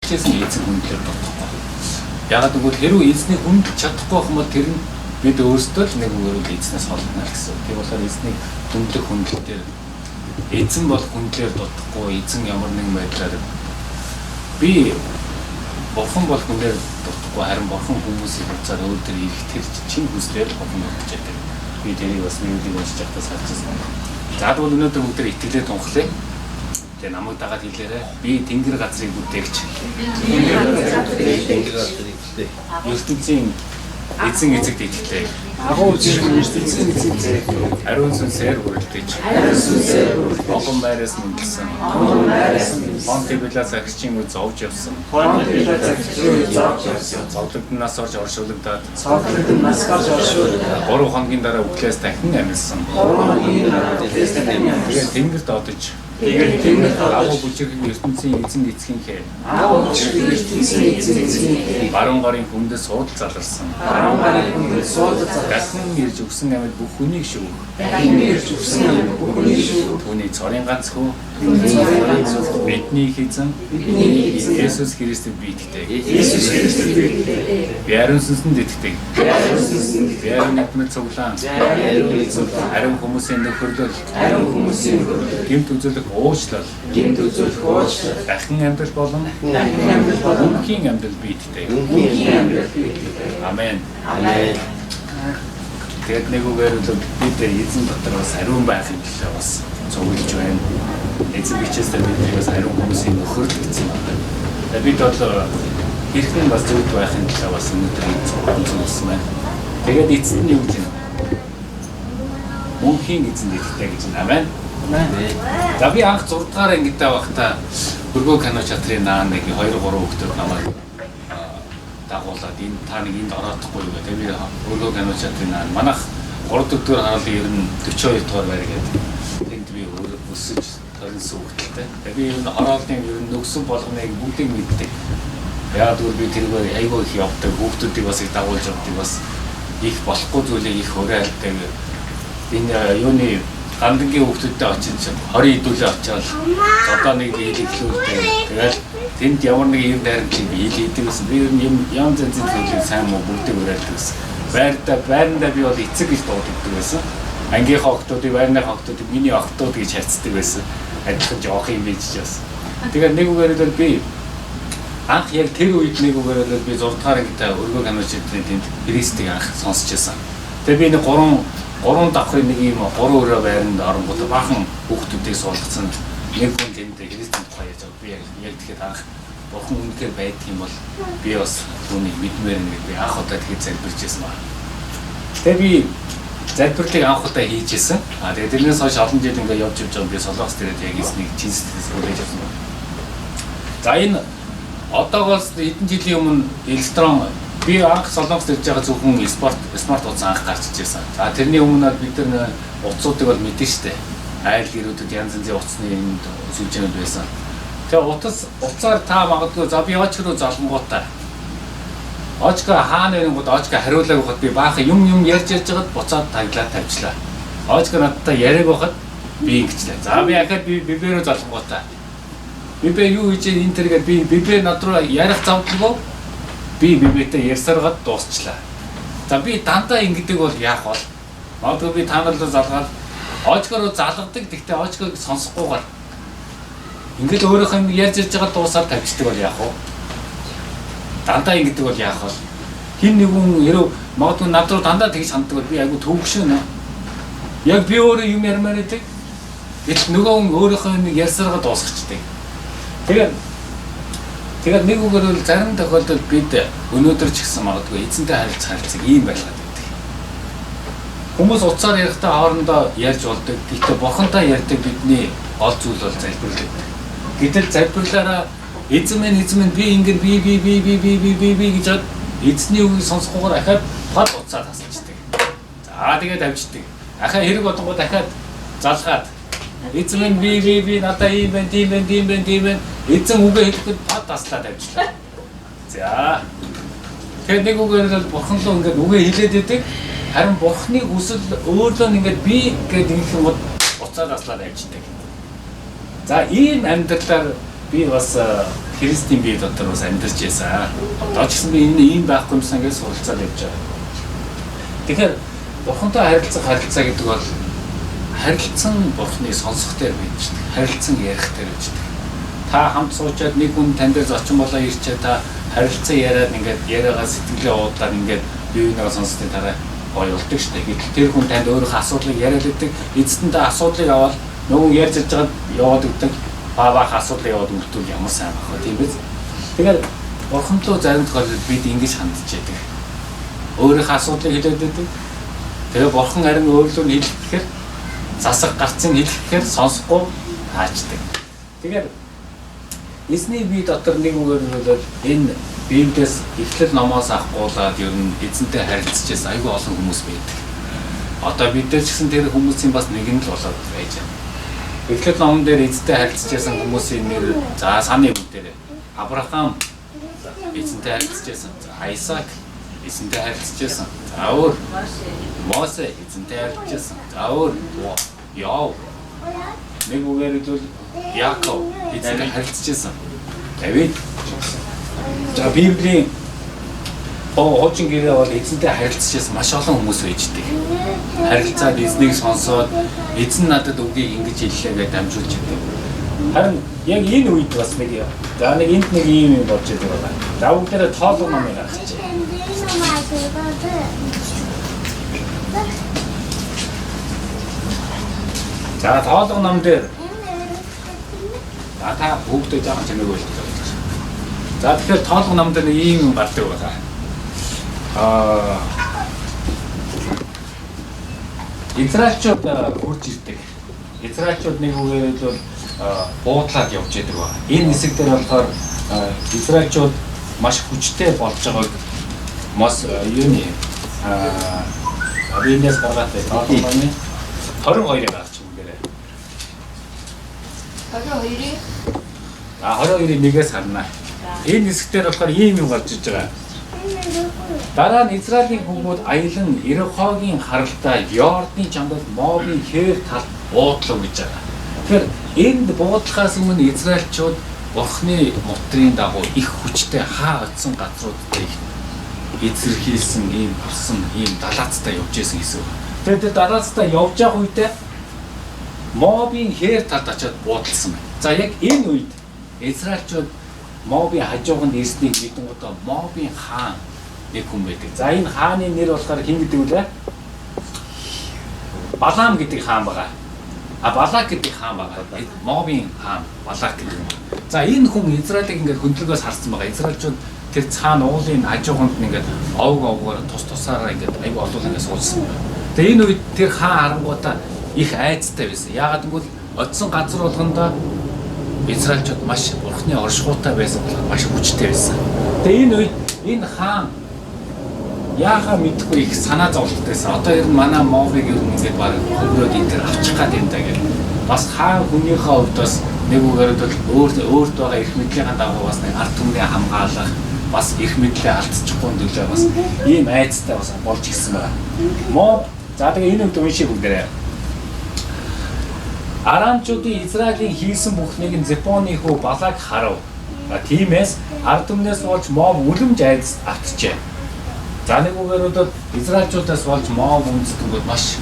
ч гэсэн эзэн хүндлэр дутахгүй. Ягаад гэвэл хэрвээ эзнийг хүндэлж чадахгүй байх юм бол тэр нь бид өөрсдөө л нэг үгээр л эзнээс холдно л гэсэн. Тийм болохоор эзнийг хүндлэх хүндлэл дээр эзэн бол хүндлэр дутахгүй, эзэн ямар нэгэн байдлаар би бурхан бол хүнээр дутахгүй, харин бурхан хүмүүсийг буцаад өөр дээр ирэх тэр чин хүслээр л бурхан дутж байдаг. Би тэрийг бас Библийг уншиж байхдаа сарж байсан. За тэгвэл өнөөдөр бүгд итгэлээр тунхлаа. Тэгээ намайг дагаад хэлээрэй. Би тэнгэр газрыг бүтээгч. Тэнгэр газрыг бүтээх. Ертөнцийн эзэн эзэгт итгэлээ. Агуу зэрэг ертөнцийн эзэн эзэг. Ариун сүнсээр хүрэлдэж. Ариун сүнсээр хүрэлдэж. Огон байраас мэндэлсэн. Огон байраас мэндэлсэн. Понти Пилат захирчийн үе зовж явсан. Понти Пилат захирчийн үе зовж явсан. Зовлогдноос орж оршуулгадаад. Зовлогдноос орж оршуулгадаад. 3 хоногийн дараа үхлээс дахин амилсан. 3 хоногийн дараа үхлээс дахин амилсан. Тэгээд тэнгэрт одож. Тэгээд тэнгэрт одож. Агуу бүжиглэн ертөнцийн эзэн эцгийнхээ. Агуу бүжиглэн ертөнцийн эзэн эцгийнхээ. Баруун гарын хүндэд суудал заларсан. Баруун гарын хүндэд суудал заларсан. Дахин ирж өгсөн амьд бүх хүнийг шүүх. Дахин ирж өгсөн амьд бүх хүнийг шүүх. Түүний цорын ганц хүү. Түүний цорын ганц хүү. Бидний их эзэн. Бидний их эзэн. Есүс Христэд би итгэдэг. Есүс Христэд би итгэдэг. Би ариун сүнсэнд итгэдэг. Би ариун сүнсэнд Би ариун нэгдмэл цуглаан. Би ариун нэгдмэл цуглаан. Ариун хүмүүсийн нөхөрлөл. Ариун хүмүүсийн нөхөрлөл. Гэмт үзүүлэх уучлал. Гэмт үзүүлэх уучлал. Дахин амьдрал болон Дахин амьдрал болон мөнхийн амьдрал би итгэдэг. Мөнхийн амьдрал би итгэдэг. Амен. Амен. Тэгээд нэг үгээр бол бид эзэн дотор бас ариун байх юм төлөө бас цуглаж байна. Эзэн бичээсээ бидний бас ариун хүмүүсийн нөхөрлөл гэсэн байна. Тэгээд бид бол хэрхэн бас зөвхт байхын төлөө бас өнөөдөр энэ цуглан цугласан байна. Тэгээд эцэст нь юу гэж байна? Мөнхийн эзэнд итгэдэг гэж байна. Амен. За би анх 6 дугаар ангидаа байхдаа Хөргөө кино театрын наа нэг 2 3 хүүхдүүд намайг дагуулад энэ та нэг энд ороодохгүй юу гэдэг. Би Хөргөө кино театрын наа манайх 3 4 дугаар харуулын ер нь 42 дугаар байр гэдэг. Тэнд би өсөж торинсон хүүхдэлтэй. Тэгээ би ер нь хорооллын ер нь нөхсөн болгоныг бүгдийг мэддэг. Яг тэгвэл би тэргээр айгүй их явдаг. Хүүхдүүдийг бас их дагуулж явдаг. Бас их болохгүй зүйлийг их уриалдаг. Энэ юуны гандангийн хүүхдүүдтэй очиж 20 хэдүүлээ очиод зодоо нэг биелэглүүлдэг. Тэгэл тэнд ямар нэг юм дайрамтлыг биелээдэг гэсэн. Би ер нь юм янз янзын зүйлийг сайн муу бүгдийг уриалдаг гэсэн. Байрандаа би бол эцэг гэж дуудагддаг байсан. Ангийнхаа охтуудыг, байрныхаа охтуудыг миний охтууд гэж харьцдаг байсан. Адилхан жоох юм байж бас. Тэгээд нэг үгээр л би анх яг тэр үед нэг үгээр л би 6 дугаар ангидаа Өргөө кино театрын тэнд Христийг анх сонсч байсан. Тэгээд би нэг 3 давхрын нэг юм 3 өрөө байранд оронгууд баахан хүүхдүүдийг суулгацсан. Нэг хүн тэнд Христийн тухай ярьж байгаа. Би яг тэгэхэд анх бурхан үнэхээр байдаг юм бол би бас түүнийг мэдмээр нэг би анх удаа тэгэхэд залбирч байсан байна. Тэгээ би залбирлыг анх удаа хийж байсан. А тэгээ тэрнээс хойш олон жил ингээ явж явж байгаа би Солонгос дээрээ яг эзнийг чин сэтгэлээс хүлээж авсан байна. За энэ одоогоос хэдэн жилийн өмнө электрон би анх Солонгост ирж байгаа зөвхөн смарт утас анх гарч ижсэн. За тэрний өмнө бид нар утсуудыг бол мэдэн штэ. Айл гэрүүдэд янз янзын утасны юм сүлжээнүүд байсан. Тэгээ утсаар та магадгүй за би очк руу залангуудаа. Очко хаана ирэнгүүд очко хариулаагүй хот би баахан юм ярьж байгаад буцаад таглаад тавьчлаа. Очко надтай яриаг байхад би ингэчлээ. За би ахаад би бибэ рүү залангуудаа. Бибэ юу хийж энэ тэргээд би бибэ над руу ярих завдалгүй би бибэтэй ярьсаргаад дуусчлаа. За би дандаа ингэдэг бол яах вэ? Магадгүй би та нар руу залгаад очко руу залгадаг. Гэхдээ очког сонсохгүйгээр ингээл өөрийнх нь ярьж байгаа дуусаад тавьчихдаг бол яах вэ? Дандаа ингэдэг бол яах вэ? Хин нэгэн хэрэг магадгүй над руу дандаа тэгж ханддаг бол би айгүй төвөгшөөнө. Яг би өөрөө юм ярмаар байдаг. Гэтэл нөгөө хүн өөрийнхөө нэг ярьсаргаа дуусгачихдаг. Тэгээд нэг үгээр бол зарим тохиолдолд бид өнөөдөр ч гэсэн магадгүй эзэнтэй харилцах ийм байлгаад байдаг. Хүмүүс утсаар ярихдаа хоорондоо ярьж болдог. Гэхдээ бурхантай ярьдаг бидний гол зүйл бол залбирал гэдэг. Гэтэл залбирлаараа эзэн минь би ингэн би би би би би би би би гэж эзний үгийг сонсохгүйгээр ахаад пад утсаа тасалчдаг. За тэгээд тавьчихдаг. Ахаа хэрэг бодонгоо дахиад залгаад эзэн минь би би би надаа ийм байна, тийм байна, тийм байна, тийм байна. Эзэн үгээ хэлэхэд пад таслаа тавьчлаа. За. Тэгээд нэг үгээр л бурхан руу ингээд үгээ хэлээд идэг. Харин бурханы хүсэл өөрлөө ингээд би гэдэг ингэх юм бол уцаа таслаа тавьчихдаг. За ийм амьдралаар Би бас Христийн бие дотор бас амьдарч байсан. Одоо ч гэсэн би энэ ийм байхгүй юмсан гэж суралцаад явж байгаа. Тэгэхээр Бурхантай харилцах харилцаа гэдэг бол харилцан Бурхныг сонсох дээр бичдэг. Харилцан ярих дээр бичдэг. Та хамт суучаад нэг хүн тань дээр зочин болоо ирчээ та харилцан яриад ингээд яриагаа сэтгэлээ уудлаад ингээд бие биенийгээ сонссны дараа гоё болдог шүү дээ. Гэтэл тэр хүн танд өөрийнхөө асуудлыг яриад өгдөг. Эцэст нь та асуудлыг аваад нөгөө ярьж ярьж байгаад яваад өгдөг. Баабаах асуудлыг яваад үлдвэл ямар сайн байх вэ, тийм биз? Тэгэхээр Бурхан руу зарим тохиолдолд бид ингэж хандж яадаг. Өөрийнхөө асуудлыг хэлээд өгдөг. Тэгээ Бурхан харин өөрлөө нь хэлэхээр засаг гарцыг хэлэхээр сонсохгүй таачдаг. Тэгэхээр эзний бие дотор нэг үгээр нь бол энэ Библиэс эхлэл номоос авахгуулаад ер нь эзэнтэй харилцаж байсан айгүй олон хүмүүс байдаг. Одоо бид нар ч гэсэн тэр хүмүүсийн бас нэг нь л болоод байж байна. Эхлэл номон дээр эзэнтэй харилцаж байсан хүмүүсийн нэр за саны бүгдээрээ Авраам эзэнтэй харилцаж байсан. За Исаак эзэнтэй харилцаж байсан. За өөр Мосе эзэнтэй харилцаж байсан. За өөр Яв нэг үгээр хэлбэл Яаков эзэнтэй харилцаж байсан. Давид. За Библийн хуучин гэрээ бол эзэнтэй харилцаж байсан маш олон хүмүүс байждаг. Харилцаад эзнийг сонсоод эзэн надад үгийг ингэж хэллээ гэж дамжуулж байдаг. Харин яг энэ үед бас нэг за нэг энд нэг ийм юм болж байдаг байна. За бүгдээрээ тоолго номыг гаргачих. За тоолго ном дээр за та бүгдээ жаахан чимээг байлаа гэж. За тэгэхээр тоолго ном дээр нэг ийм юм гардаг байна. Израильчууд хурж ирдэг. Израильчууд нэг үгээр бол буудлаад явж байдаг ба. Энэ хэсэг дээр болохоор израильчууд маш хүчтэй болж байгааг мос юуны абинээс гаргаад бай. Тоолго номын 22-ыг гаргачих бүгдээрээ. 22-ыг А 22-ыг нэгээс харна. Энэ хэсэг дээр болохоор ийм юм гарч иж байгаа. Дараа нь Израилийн хүмүүд аялан Ерехогийн харалдаа Йордны чамдад Моабын хээр талд буудлав гэж байгаа. Тэгэхээр энд буудлахаас өмнө израильчууд Бурхны мутрын дагуу их хүчтэй хаа очсон газруудад их эзэрхийлсэн ийм авсан ийм далаацтай явж исэн гэсэн үг. Тэгэхээр тэр далаацтай явж явах үедээ Моабын хээр талд очиод буудалсан байна. За яг энэ үед израильчууд Моабын хажууганд ирснийг мэдэнгүүтээ Моабын хаан нэг хүн байдаг. За энэ хааны нэр болохоор хэн гэдэг вэ? Балаам гэдэг хаан байгаа. А Балак гэдэг хаан байгаа. Моабын хаан Балак гэдэг юм. За энэ хүн Израилийг ингээд хөндлөгөөс харсан байгаа. Израильчууд тэр цаана уулын хажууганд ингээд овг овгоор тус тусаараа ингээд айгүй олуул ингээд суулсан байна. Тэгээ энэ үед тэр хаан харангуутаа их айцтай байсан. Яагаад гэвэл очсон газар болгондоо израильчууд маш Бурхны оршихуйтай байсан болохоор маш хүчтэй байсан. Тэгээ энэ үед энэ хаан яахаа мэдэхгүй их санаа зовлттой байсан. Одоо ер нь манай Моабыг ер нь ингээд баг хөрөөд энэ төр авчих гад юм даа гэл. Бас хаан хүнийхээ хувьд бас нэг үгээр бол өөрт байгаа эрх мэдлийн дагуу бас нэг ард түмний хамгаалах бас эрх мэдлээ алдчихгүй төлөө бас ийм айцтай бас болж ирсэн байгаа. Моаб за тэгээ энэ үед уншиг бүгдээрээ. Арамчуудын Израилийн хийсэн бүхнийг нь Зепоны хүү Балак харав. Тиймээс ард түмнээс болж Моаб үлэмж айдас автжээ. За нэг үгээр бол израильчуудаас болж Моаб үндэстнгүүд маш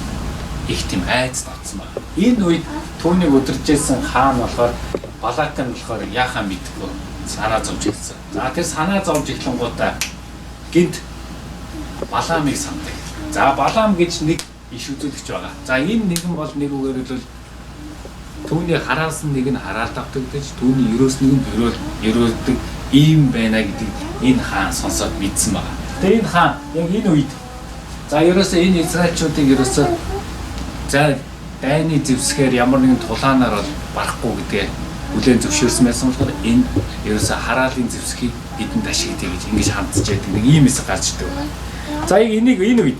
их тийм айдас автсан байна. Энэ үед түүнийг удирж исэн хаан болохоор Балак нь болохоор яхаа мэдгүй санаа зовж эхэлсэн. За тэр санаа зовж эхлэнгуутаа гинт Балаамыг сандаг. За Балаам гэж нэг иш үзүүлэгч байгаа. За энэ нэгэн бол нэг үгээр бол түүний хараасан нэг нь хараалт автагдаж, түүний ерөөс нэг нь ерөөлдөг ийм байна гэдэг энэ хаан сонсоод мэдсэн байгаа. Тэгээ энэ хаан яг энэ үед за ерөөсөө энэ израильчуудыг ерөөсөө за дайны зэвсгээр ямар нэгэн тулаанаар бол барахгүй гэдгээ хүлээн зөвшөөрсөн байсан болохоор энэ ерөөсөө хараалын зэвсгийг бидэнд ашигдъя гэж ингэж хандж байдаг нэг ийм хэсэг гарч ирдэг байна. За яг энийг энэ үед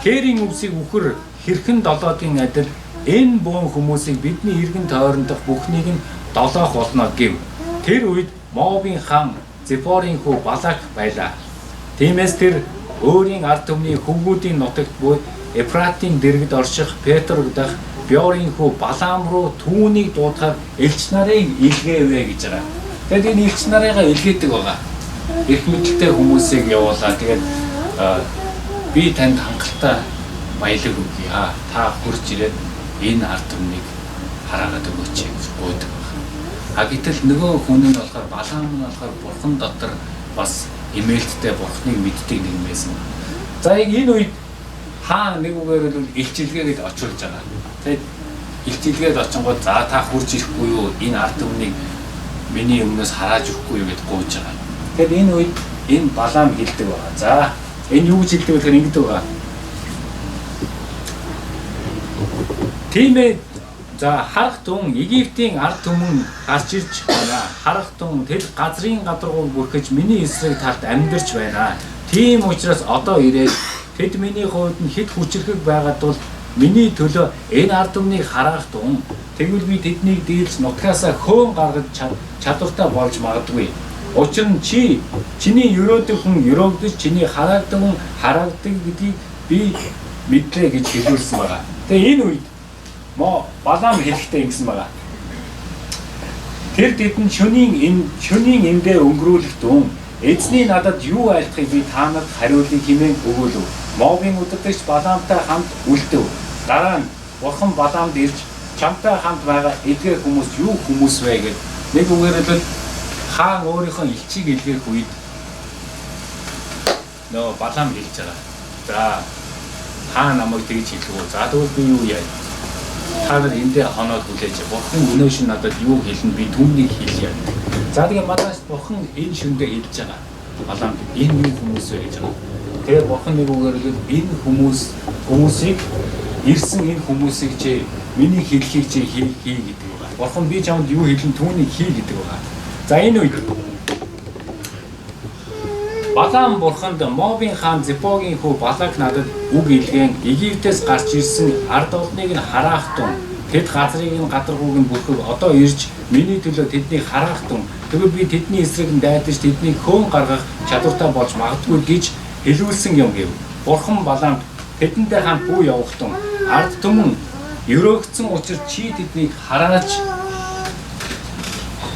Херийн өвсийг үхэр хэрхэн долоодын адил энэ бөөн хүмүүсийг бидний иргэн тойрондох бүхнийг нь долоох болно гэв. Тэр үед Моабын хаан Зепорын хүү Балак байлаа. Тиймээс тэр өөрийн ард түмний хөвгүүдийн нутагт буй Эфратын дэргэд орших Петр дахь Беорын хүү Балаам руу түүнийг дуудахаар элч нарыг илгээвэ гэж байгаа. Тэгээд энэ элч нарыгаа илгээдэг байгаа. Эрх мэдэлтэй хүмүүсийг явуулаа. Тэгээд би танд хангалттай баялаг өгье. Та хурж ирээд энэ ард түмнийг хараагаад өгөөч гэж гуйдаг байна. А гэтэл нөгөө хүн нь болохоор Балаам нь болохоор бурхан дотор бас эмээлттэй бурхныг мэддэг нэг юм байсан. За яг энэ үед хаан нэг үгээр бол илчилгээгээд очиулж байгаа. Тэгээд илчилгээд очингууд за та хурж ирэхгүй юу? Энэ ард түмнийг миний өмнөөс харааж өгөхгүй юу гэд гуйж байгаа. Тэгэхээр энэ үед энэ Балаам хэлдэг байгаа. За энэ юу гэж хэлдэг вэ гэхээр ингэдэг байгаа. Тийм ээ. За харах тун Египтийн ард түмэн гарч ирж байна. Харах тун тэр газрын гадаргууг бүрхэж миний эсрэг талд амьдарч байна. Тийм учраас одоо ирээд тэд миний хувьд нь хэд хүчирхэг байгаад бол миний төлөө энэ ард түмнийг хараах тун. Тэгвэл би тэднийг дийлж нутгаасаа хөөн гаргаж чадвартай болж магадгүй. Учир нь чи чиний өрөөдөг хүн өрөөгдөж, чиний хараагдаг хүн хараагдаг гэдгийг би мэдлээ гэж хэлүүлсэн байгаа. Тэгээ энэ үед Балаам хэлэхдээ ингэсэн байгаа. Тэр тэдэнд шөнийн эндээ өнгөрүүлэх дүүн эзний надад юу айлтахыг би та нарт хариулъя хэмээн өгөөлөв. Моабын удирдагч Балаамтай хамт үлдэв. Дараа нь бурхан Балаамд ирж чамтай хамт байгаа эдгээр хүмүүс юу хүмүүс вэ гэд нэг үгээр л хаан өөрийнхөө элчийг илгээх үед нөгөө Балаам хэлж байгаа. За хаан намайг тэгж хэлв. За тэгвэл би юу яа? Та нар эндээ хоноод хүлээж. Бурхан өнөө шин надад юу хэлнэ би түүнийг хэлье. За тэгээ манайс бурхан энэ шөндөө хэлж байгаа. Балаамд энэ юу хүмүүс вэ гэж байгаа. Тэгээ бурхан нэг үгээр л энэ хүмүүсийг ирсэн энэ хүмүүсийг чи миний хэлхийг чи хий гэдэг байгаа. Бурхан би чамд юу хэлнэ түүнийг хий гэдэг байгаа. За энэ үед Балаам бурханд Моабын хаан Зепогийн хүү Балак надад үг илгээн Египтээс гарч ирсэн ард олныг нь хараах тун тэд газрыг нь гадаргууг нь бүрхэг одоо ирж миний төлөө тэднийг хараах тун тэгвэл би тэдний эсрэг нь дайдаж тэднийг хөөн гаргах чадвартай болж магадгүй гэж хэлүүлсэн юм гэв. Бурхан Балаамд тэдэнтэй хамт бүү явах тун ард түмэн өрөөгдсөн учир чи тэднийг харааж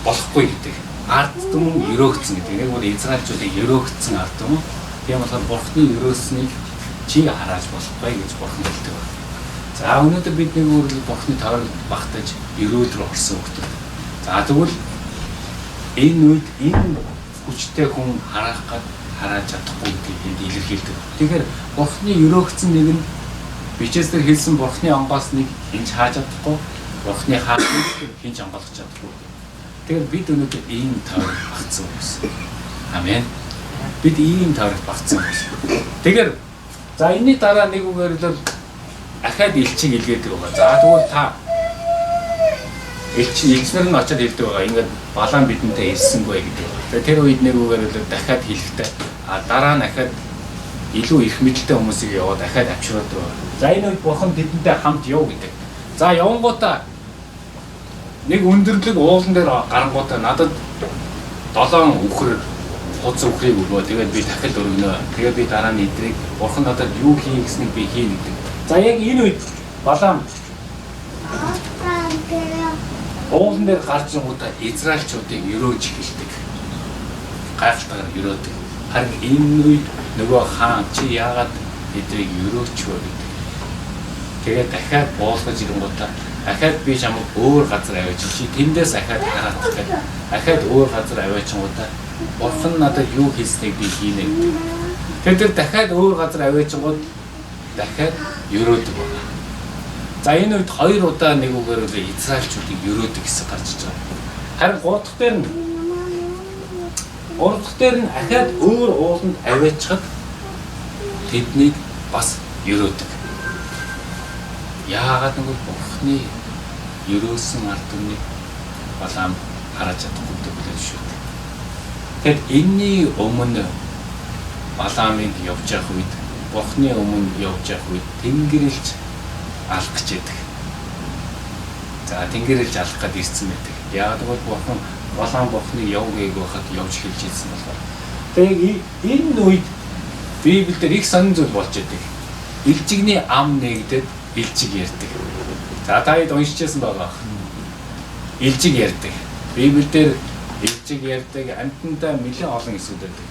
болохгүй гэдэг. Ард түмэн өрөөгдсөн гэдэг. Нэг бол Израильчуудыг өрөөгдсөн ард түмэн. Тийм болохоор бурхны өрөөснийг чи харааж болохгүй гэж бурхан хэлдэг байна. За өнөөдөр бид нэг өөр бурхны тойрог багтаж өрөөл рүү орсон хүмүүс. За тэгвэл энэ үед энэ хүчтэй хүн хараах гад харааж чадахгүй гэдгийг энд илэрхийлдэг. Тэгэхээр бурхны өрөөгдсөн нэг нь бичээсээр хэлсэн бурхны онгоос нэг хинч хааж чадахгүй, бурхны хаалт хинч онгойлгож чадахгүй. Тэгэхээр бид өнөөдөр ийм тойрог багтсан хүмүүс. Амен. Бид ийм тойрог багтсан хүмүүс. Тэгэхээр за энэний дараа нэг үгээр л ахаад элчийг илгээдэг байгаа. За тэгвэл та элч нар нь очиод хэлдэг байгаа. Ингээд Балаам бидэнтэй ирсэнгүй гэдэг. Тэгээ тэр үед нэг үгээр л дахиад хэлэхдээ а дараа нь ахаад илүү их мэдлэлтэй хүмүүсийг яваад дахиад авчираад байгаа. За энэ үед бурхан тэдэнтэй хамт яв гэдэг. За явангуудаа нэг өндөрлөг уулан дээр гарангуудаа надад 7 үхэр хуц үхрийг өгөө. Тэгээд би дахид өргөнө. Тэгээд би дараа нь эдрийг бурхан надад юу хий гэснийг би хийнэ гэдэг. За яг энэ үед Балаам уулан дээр гарч ирэнгүүтээ Израильчуудыг өрөөж эхэлдэг. Гайхалтайгаар өрөөдөг. Харин энэ үед нөгөө хаан чи яагаад эдрийг өрөөч вэ гэдэг. Тэгээд дахиад буулгаж ирэнгүүтээ ахаад би чамайг өөр газар аваач чи тэндээс ахаад хараадах гэдэг. Ахаад өөр газар аваачингуудаа бурхан надад юу хийснийг би хийнэ гэдэг. Тэгээд тэр дахиад өөр газар аваачингууд дахиад өрөөдөг байна. За энэ үед хоёр удаа нэг үгээр үл Израильчуудыг өрөөдөг хэсэг гарч иж байгаа. Харин гурав дахь дээр нь ахаад өөр ууланд аваачхад тэднийг бас өрөөдөг. Яагаад гэвэл бурхны өрөөсөн ард түмнийг Балаам харааж чадахгүй гэдэг хүлээн зөвшөөрдөг. Тэгэхэд энэний өмнө Балаамыг явж явах үед, бурхны өмнө явж явах үед тэнгэрэлж алах гэж байдаг. За тэнгэрэлж алах гээд ирсэн байдаг. Яагаад гэвэл бурхан Балаам бурхныг яв гээг байхад явж эхэлж ирсэн болохоор. Тэгээд энэ үед Библиэлд их сонин зүйл болж байдаг. Илжигний ам нэгдээд илжиг ярьдаг. За та хэд уншижсэн байгаа. Илжиг ярьдаг. Библиэлд илжиг ярьдаг, амьтантай нэлээд олон эсүүд байдаг.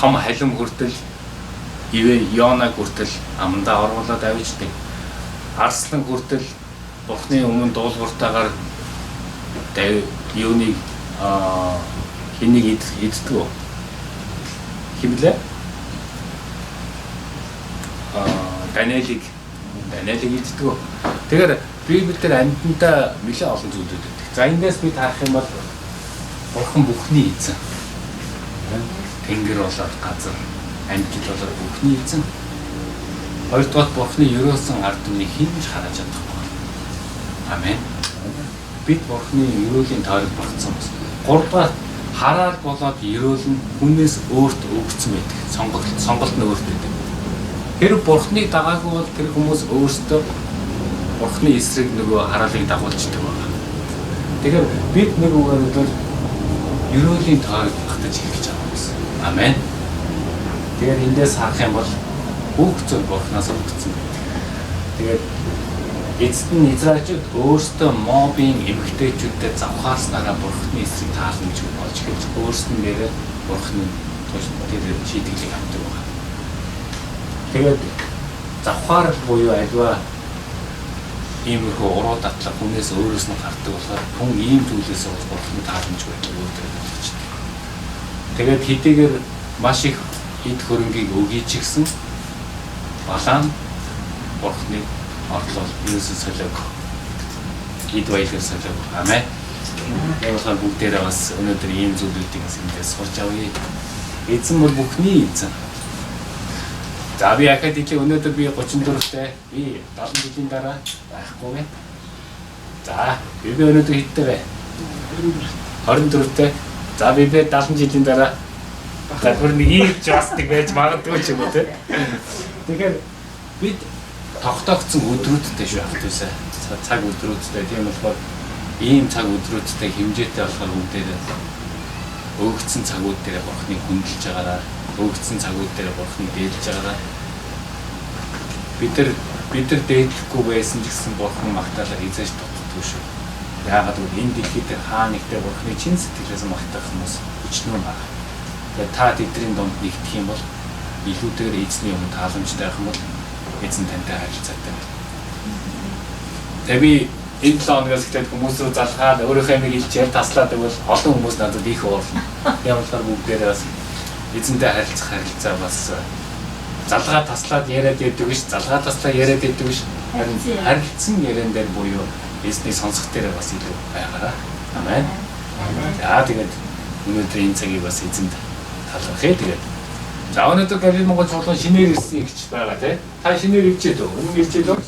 Том халим хүртэл ивэ Йона хүртэл амандаа оруулаад авчдаг. Арслан хүртэл Бурхны өмнө дуулууртайгаар юуныг хэнийг иддэг үү? Химлээ? Даниэлийг иддэг үү? Тэгэхээр Библиэлд амьтантай нэлээд олон зүйлүүд байдаг. За эндээс бид харах юм бол Бурхан бүхний эзэн. Тэнгэр болоод газар, амьтал болоод бүхний эзэн. Хоёрдугаар Бурханы ерөөсөн ард түмнийг хэн ч хараж чадахгүй. Амен. Бид Бурханы ерөөлийн тойрог багтсан бас. Гуравдугаар хараал болоод ерөөл нь хүнээс өөрт өгсөн байдаг. Сонголт нь өөрт байдаг. Тэр Бурханыг дагаагүй бол тэр хүмүүс өөрсдөө Бурханы эсрэг нөгөө хараалыг дагуулждаг байна. Тэгэхээр бид нэг үгээр бол ерөөлийн тойрог багтаж эхэлж байгаа юм байна. Амен. Тэгэхээр эндээс харах юм бол бүх зүйл Бурханаас өгсөн байдаг. Тэгээд эцэст нь Израильчууд өөрсдөө Моабын эмэгтэйчүүдэд завхаарснараа Бурханы эсрэг тааламжгүй болж эхэлж өөрсөн дээрээ Бурханы тэр шийтгэлийг авдаг байна. Тэгээд завхаарл буюу альва иймэрхүү уруу датлаг хүнээс өөрөөс нь гардаг болохоор хүн ийм зүйлээс Бурханы тааламжгүй байдлыг өөр дээр болгочдөг. Тэгээд хэдийгээр маш их эд хөрөнгийг өгье ч гэсэн Балаам Бурханыг орлол ерөөсөө солиог. Эд баялгаар солиог. Амен. Яг болохоор бүгдээрээ бас өнөөдөр ийм зүйлүүдийг бас эндээс сурч авъя. Эзэн бол бүхний эзэн. За би яхад хэлээ өнөөдөр би 34-тэй. Би 70 жилийн дараа байхгүй вэ? За би өнөөдөр хэдтэй вэ? 24-тэй. За би 70 жилийн дараа за бүр нэг ийм жастик байж магадгүй ч юм уу те. Тэгэхээр бид тогтоогдсон өдрүүдтэй шүү ах дүүсээ. Цаг өдрүүдтэй. Тийм болохоор ийм цаг өдрүүдтэй хэмжээтэй болохоор бүгдээрээ өгөгдсөн цагууд дээр Бурхныг хүндэлж байгаараа, өгөгдсөн цагууд дээр Бурхныг дээдлж байгаараа. Бид нар дээдлэхгүй байсан ч гэсэн Бурхан магтаалаа эзэж дутдаггүй шүү. Яагаад гэвэл энэ дэлхий дээр хаа нэгтээ Бурхныг чин сэтгэлээс магтах хүмүүс өчнөө байна. Тэгээд та тэдний дунд нэгдэх юм бол илүүтэйгээр эзний өмнө тааламжтай байх юм бол эзэн тантай харилцаатай байна. Тэгээ би энэ 7 хоногоос эхлээд хүмүүс рүү залхаад өөрийнхөө амийг илчээл таслаад байвал олон хүмүүс надад их уурлна. Тийм болохоор бүгдээрээ бас эзэнтэй харилцах харилцаа бас залгаа таслаад яриад явдаг биш, залгаа таслаа яриад явдаг биш. Харин харилцсан яриан дээр буюу эзнийг сонсох дээр бас илүү байгаараа. Амен. За тэгээд өнөөдөр энэ цагийг бас эзэнд талархъя. Тэгээд за өнөөдөр Галил Монгол чуулган шинээр ирсэн ихч байгаа тий. Та шинээр ирчээд үү? Өмнө ирчээд үү?